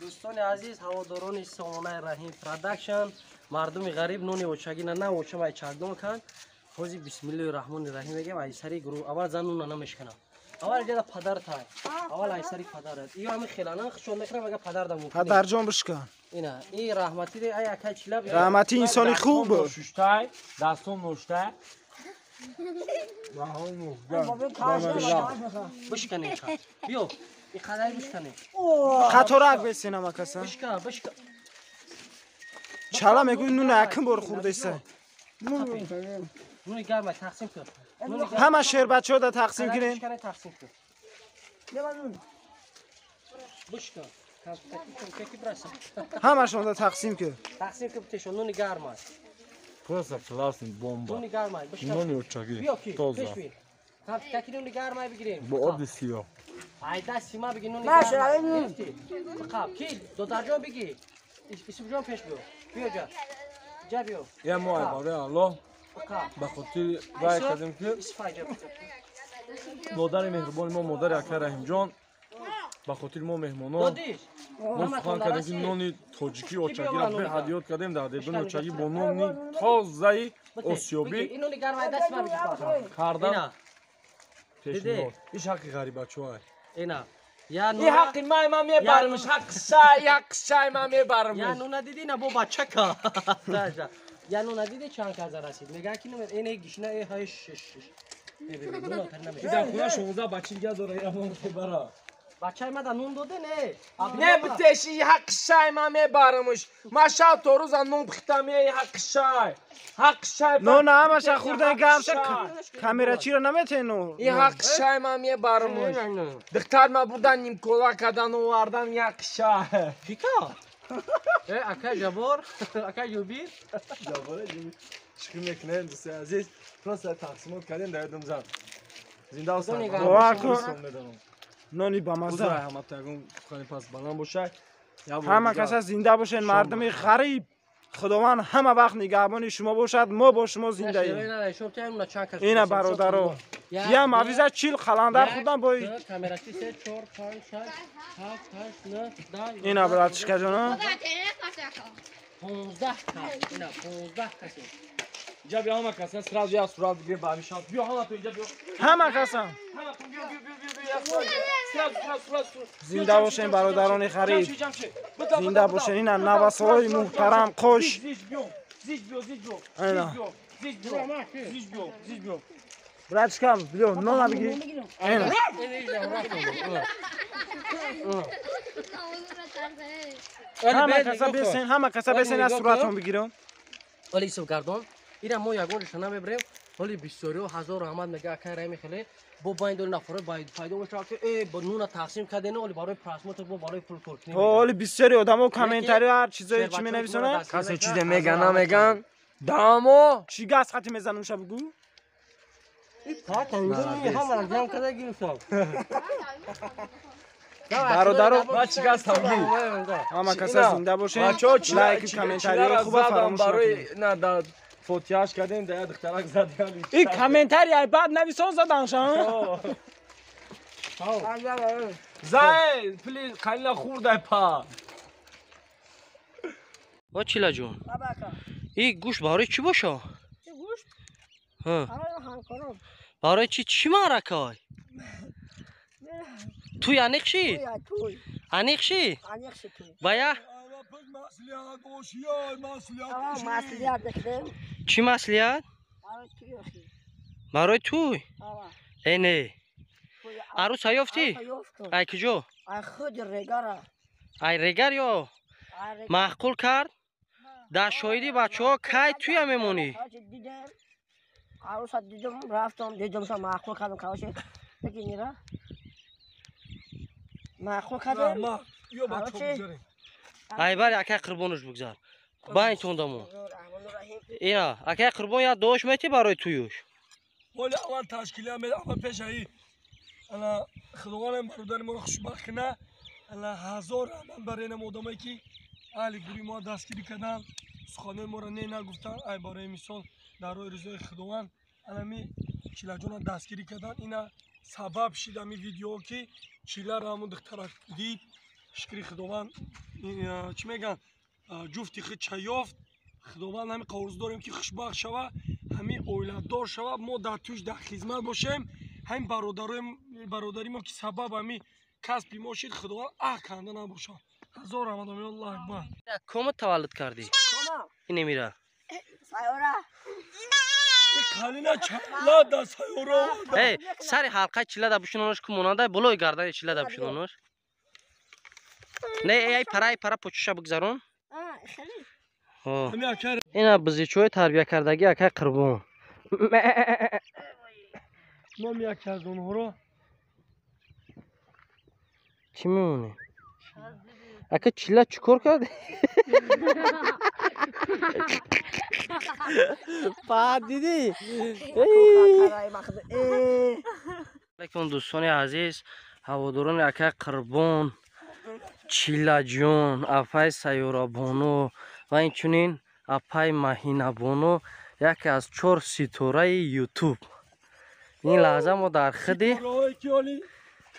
Дӯстони азиз, ҳаводорони сомонаи Раҳим Продакшн, мардуми ғариб нони очагина на очамай чагдон кан. Ҳози бисмиллоҳи раҳмони раҳим мегем, ай сари гурӯҳ аввал зан нуна намешканам. Аввал ҷада падар тай. Аввал ай сари падарат. Иё ҳами хелана хушон мекунам, ага падар да мумкин. Падарҷон бишкан. Ина, ин раҳматӣ ай акай чилаб. Раҳматӣ инсони хуб. Шуштай, дастом ноштай. Бишкане. Биё. Ин қадар бишкане. Қаторак бесенам акаса. Бишкан, бишкан. Чала мегӯй нуна якум бор хӯрдеса. Нуни гарма тақсим кун. Ҳама шербачаҳо да тақсим кунем. Тақсим кун. Бишкан. Ҳамашон да тақсим кун. Тақсим кун битешон нуни гарм аст. Просто классный бомба. Нуни гарм аст. Бишкан. Нони очаги. Тоза. Таки нуни гарм ай бигирем. Бо оби сиёҳ. Ай даст сима биги нуни гарм. Қаб ки додарҷон биги. Исупҷон пеш биё. Биё ҷа. Ҷа биё. Я мо ай барои Аллоҳ ба хотири вай кардем ки модари меҳрубони мо, модари акай Раҳимҷон, ба хотири мо меҳмонон мо сухан кардем ки нони тоҷикӣ очагиро беҳад ёд кардем. Дар дедони очагӣ бо нони тозаи осиёбӣ карда пешниҳод. Иш ҳаққи ғарибачоай. Ин ҳаққи май ман мебарамш, ҳаққи шай, ҳаққи шай ман мебарамш. Я нуна диди на бо бачака. Я нуна диди чанд каза расид. Мега ки нумер эне гишна э ҳай шш шш. Дар хона 16 бачи дига дора, ира ман мебара. Бачаи ма да нун доде не. Не битеши ҳаққи шай ман мебарамш. Ман шаб то рӯза нун пухтам, э ҳаққи шай. Ҳаққи шай. Нона ҳамаша хӯрдан гамша камерачиро наметену. Ин ҳаққи шай ман мебарамш. Духтар ма бурдан нимкола кардан овардан ҳаққи шай. Фика? Э акай Жабор, акай Юбир. Жабор Юбир. Чӣ мекунем дӯстои азиз? Просто тақсимот кардем дар ёдам зад. Зинда ва саломат. Нони бамаза. Ҳама каса зинда бошен, мардуми ғариб. Худованд ҳама вақт нигаҳбони шумо бошад, мо бо шумо зиндаем. Ина бародаро. Я мавиза 40 қаландар хӯрдам бо ина братишкаҷоно. 15 кас. Ина 15 кас. Инҷа биё ҳама каса сразу як сурат бигирем ба ҳамин шанс. Биё ҳама ту инҷа биё. Ҳама каса. Ҳама ту биё биё биё биё як сурат. Сразу сразу сразу. Зинда бошен бародарони ғариб. Зинда бошен ина навасои муҳтарам қош. Зич биё. Зич биё, зич биё. Ина. Зич биё. Зич биё, зич биё. Братишкам, биё нона бигир. Ина. Ҳама каса бесен, ҳама каса бесен аз суратон бигирам. Оли Исуф гардон. Ира мо ягон ҷоша намебарем. Ҳоли бисёриҳо ҳазор раҳмат мега акай Раҳими хеле бо байн дори нафаро пайдо мешавад ки э бо нуна тақсим карден, оли барои просмотр бо барои пул кор кунем. Оли бисёри одамо комментарио ҳар чизое чӣ менависонанд. Касе чизе меган намеган. Дамо чӣ газ хати мезанам ша бугӯ? Ҳамаро ҷамъ карда гирифтам. Бародаро, ма чӣ газ тамги? Ҳама каса зинда бошен. Лайк, комментарио хуба фаромӯш накунед. На да фотиҳаш кардем, да як духтарак задам. Ин комментарий ай баъд нависон заданша. Зай, пли қалина хӯрдай па. О чилаҷон. Ин гӯшт барои чӣ боша? Гӯшт? Ҳа. Барои ҳамкорон. Барои чӣ чӣ маъракай? Туй аниқ ши? Туй. Аниқ ши? Аниқ ши туй. Бая? Маслиҳат мекунем. Чӣ маслиҳат? Барои туй. Барои туй? Э не. Арӯса ёфтӣ? Ай куҷо? Ай худи Регара. Ай Регар ё? Маъқул кард? Дар шоҳиди бачаҳо кай туя мемонӣ? Арӯса дидам, рафтам, дидамша маъқул кардам, короче. Бигӣ нира. Маъқул кардам. Ай бари акай Қурбонош бигзар. Байнтон дамо. Ина, акай Қурбон як дуош метӣ барои туюш. Ҳоли аввал ташкилия аввал пешаи. Ана Худовандам бародари моро хушбахт куна. Ана ҳазор раҳмат барои инам одамое ки аҳли гурӯҳи мо дастгирӣ карданд, суханои моро не нагуфтанд. Ай барои мисол дар роҳи ризои Худованд анами Чилаҷонро дастгирӣ карданд. Ина сабаб шид ами видео ки Чиларо ҳамун духтарак дид. Шукри Худованд, чӣ мегӯянд, ҷуфти худ чаёфт. Худованд ҳамин орзу дорем ки хушбахт шава, ҳамин оиладор шава, мо дар туш дар хизмат бошем. Ҳамин бародари мо ки сабаб ҳамин касби мо шид, Худованд аҳ канда набошад. Ҳазор раҳмат, Аллоҳу акбар. Кома таваллуд кардӣ? Ин мира. Сайёра. Калина чала да сайёра. Эй, сари ҳалқаи чила да бушинонош ку монанда, болои гардани чила да бушинонош. Не, эй, пара, пара почуша бигзарон. Ина бизичои тарбия кардагӣ акай Қурбон. Номи яке аз онҳоро чӣ мемонӣ? Ака чила чӣ кор кард? Фаҳд дидӣ? Алейкум дӯстони азиз, ҳаводорони акай Қурбон, Чилаҷон, апай Сайёрабону ва инчунин апай Маҳинабону, яке аз 4 ситораи Ютуб. Ин лаҳза мо дар худи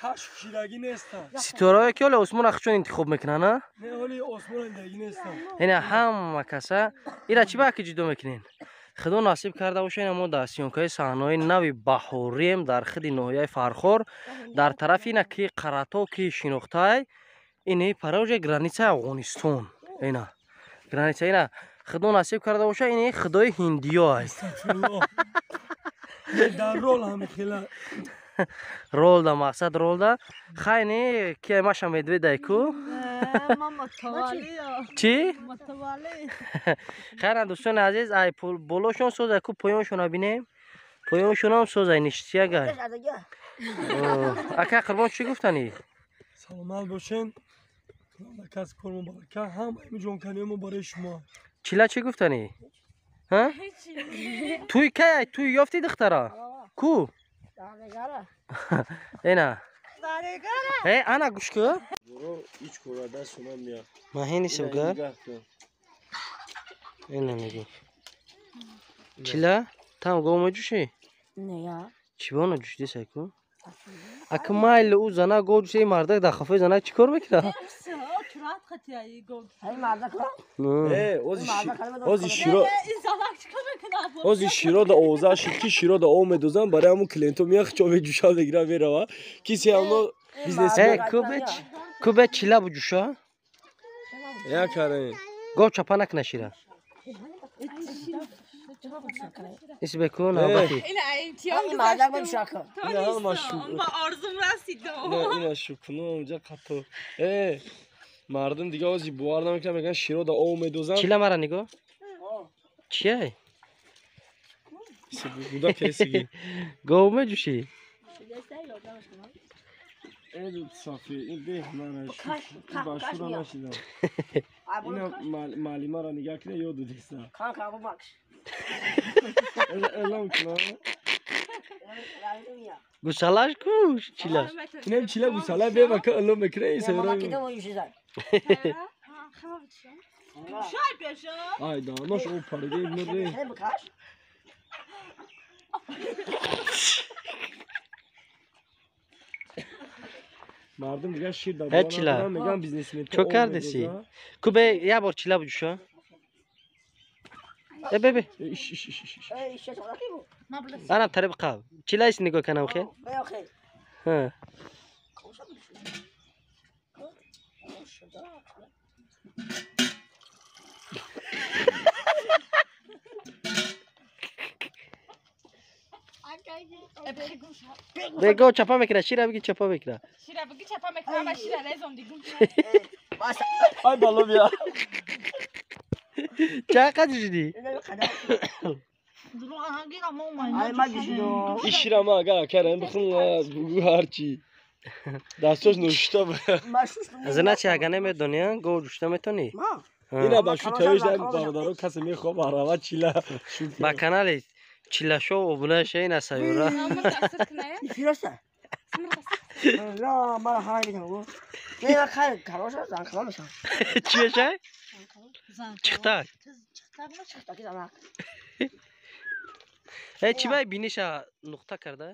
кашф шидагӣ нестанд. Ситораҳое ки ҳоле осмонро худшон интихоб мекунанд, а? Не, ҳоли осмонро дидагӣ нестанд. Ина ҳама каса ира чӣ ба ки ҷудо мекунен? Худо насиб карда боша, ина мо дар съёмкаи саҳнаҳои нави баҳорием дар худи ноҳияи Фархор, дар тарафи ина ки Қарато ки шинохтай, ини параҷа границаи Афғонистон. Ина граница ина худо насиб карда боша, ини худои ҳиндиё аст. Дар рол ҳами хела ролда мақсад ролда хайни ки маша медведай ку чӣ хайра дӯстони азиз, ай болошон созай ку, поёншона бинем, поёншонам созай ништиягай. Ака Қурбон чӣ гуфтанӣ? Саломат бошен, кас кор мубарака, ҳамаи ҷонканиёмо барои шумо. Чила чӣ гуфтанӣ? Туй кай туй ёфти духтара ку? Ина. Э, ана гӯш ку. Маҳини сибгар. Ина мегӣ. Чила, там гов меҷӯшӣ? Не, я. Чӣ бона ҷӯшидӣ сай ку? Ака майли ӯ зана гов ҷӯша, ин мардак дар хафои зана чӣ кор мекунад? Ози широ да овоза шид ки широ да об медозанд, барои ҳамун клиентҳо меях чо меҷӯша мегира мерава. Кисе ҳамно бизнесмен. Кубе чила буҷӯша? Я каре. Гов чапа накна шира. Исбе ку навбати. Ина шукно унҷа қатто. Э, мардум дига ози бовар намекунанд, мегӯянд широ да об медозанд. Чила мара нигоҳ. Чия? Буда кесиги. Гов меҷӯшӣ? Сафи, ин беҳ башура нашидам. Ина маълимаро нигаҳ кина, ёд додиста. Элом кунам. Гусалаш ку чила? Инам чила гусала бева ка элом мекунад, ин сайра. Ай да, нош о париде мире. Мардум дига шир да чила меган бизнесмен. Чо кардеси? Ку бе я бор чила буҷӯша? Э бебе. Ана тариқ қаб. Чила ис нигоҳ канам хе? Ҳа. Бего чапа мекунад, шира биги чапа мекунад. Шира биги чапа мекунад, ама шира резом дигум. Ай бало бия. Чақа ҷӯшидӣ? Ин шира ма агар акарам бихӯрам, бугӯ ҳарчи. Дастош нӯшита. Зина чи ага намедонӣ, гов ҷӯшита метонӣ? Ина ба шу тавиш дар бародаро касе мехоҳад барава чила. Ба канали Чилашо обуна шавед, ина сайёра. Чӣ мешавад? Чихтак. Э, чӣ бай биниша нуқта карда?